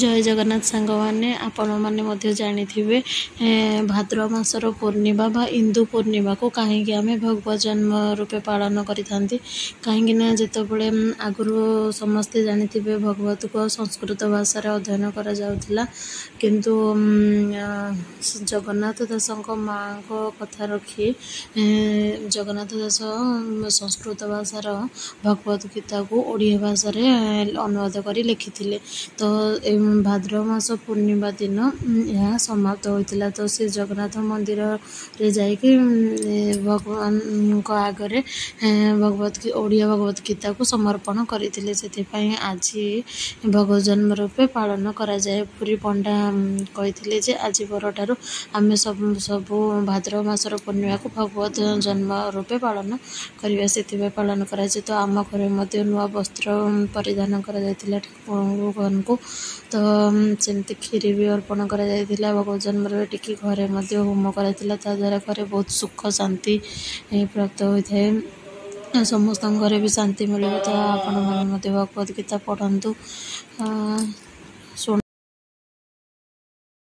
ଜୟ ଜଗନ୍ନାଥ ସାଙ୍ଗମାନେ, ଆପଣମାନେ ମଧ୍ୟ ଜାଣିଥିବେ ଭାଦ୍ରବ ମାସର ପୂର୍ଣ୍ଣିମା ବା ଇନ୍ଦୁ ପୂର୍ଣ୍ଣିମାକୁ କାହିଁକି ଆମେ ଭଗବତ ଜନ୍ମ ରୂପେ ପାଳନ କରିଥାନ୍ତି। କାହିଁକିନା ଯେତେବେଳେ ଆଗରୁ ସମସ୍ତେ ଜାଣିଥିବେ ଭଗବତକୁ ସଂସ୍କୃତ ଭାଷାରେ ଅଧ୍ୟୟନ କରାଯାଉଥିଲା, କିନ୍ତୁ ଜଗନ୍ନାଥ ଦାସଙ୍କ ମାଆଙ୍କ କଥା ରଖି ଜଗନ୍ନାଥ ଦାସ ସଂସ୍କୃତ ଭାଷାର ଭଗବତ ଗୀତାକୁ ଓଡ଼ିଆ ଭାଷାରେ ଅନୁବାଦ କରି ଲେଖିଥିଲେ। ତ ଭାଦ୍ରବ ମାସ ପୂର୍ଣ୍ଣିମା ଦିନ ଏହା ସମାପ୍ତ ହୋଇଥିଲା। ତ ସେ ଜଗନ୍ନାଥ ମନ୍ଦିରରେ ଯାଇକି ଭଗବାନଙ୍କ ଆଗରେ ଭଗବତ ଓଡ଼ିଆ ଭଗବତ ଗୀତାକୁ ସମର୍ପଣ କରିଥିଲେ। ସେଥିପାଇଁ ଆଜି ଭଗବତ ଜନ୍ମ ରୂପେ ପାଳନ କରାଯାଏ। ପୁରୀ ପଣ୍ଡା କହିଥିଲେ ଯେ ଆଜି ପରଠାରୁ ଆମେ ସବୁ ଭାଦ୍ରବ ମାସର ପୂର୍ଣ୍ଣିମାକୁ ଭଗବତ ଜନ୍ମ ରୂପେ ପାଳନ କରିବା, ସେଥିପାଇଁ ପାଳନ କରାଯାଏ। ତ ଆମ ଘରେ ମଧ୍ୟ ନୂଆ ବସ୍ତ୍ର ପରିଧାନ କରାଯାଇଥିଲା ଠାକୁରଙ୍କୁ। ତ ସେମିତି କ୍ଷୀରି ବି ଅର୍ପଣ କରାଯାଇଥିଲା। ଭଗବତ ଜନ୍ମରେ ଟିକେ ଘରେ ମଧ୍ୟ ହୋମ କରାଯାଇଥିଲା। ତା ଦ୍ୱାରା ଘରେ ବହୁତ ସୁଖ ଶାନ୍ତି ପ୍ରାପ୍ତ ହୋଇଥାଏ, ସମସ୍ତଙ୍କ ଘରେ ବି ଶାନ୍ତି ମିଳିବ। ତ ଆପଣମାନେ ମଧ୍ୟ ଭଗବତ ଗୀତା ପଢ଼ନ୍ତୁ, ଶୁଣ।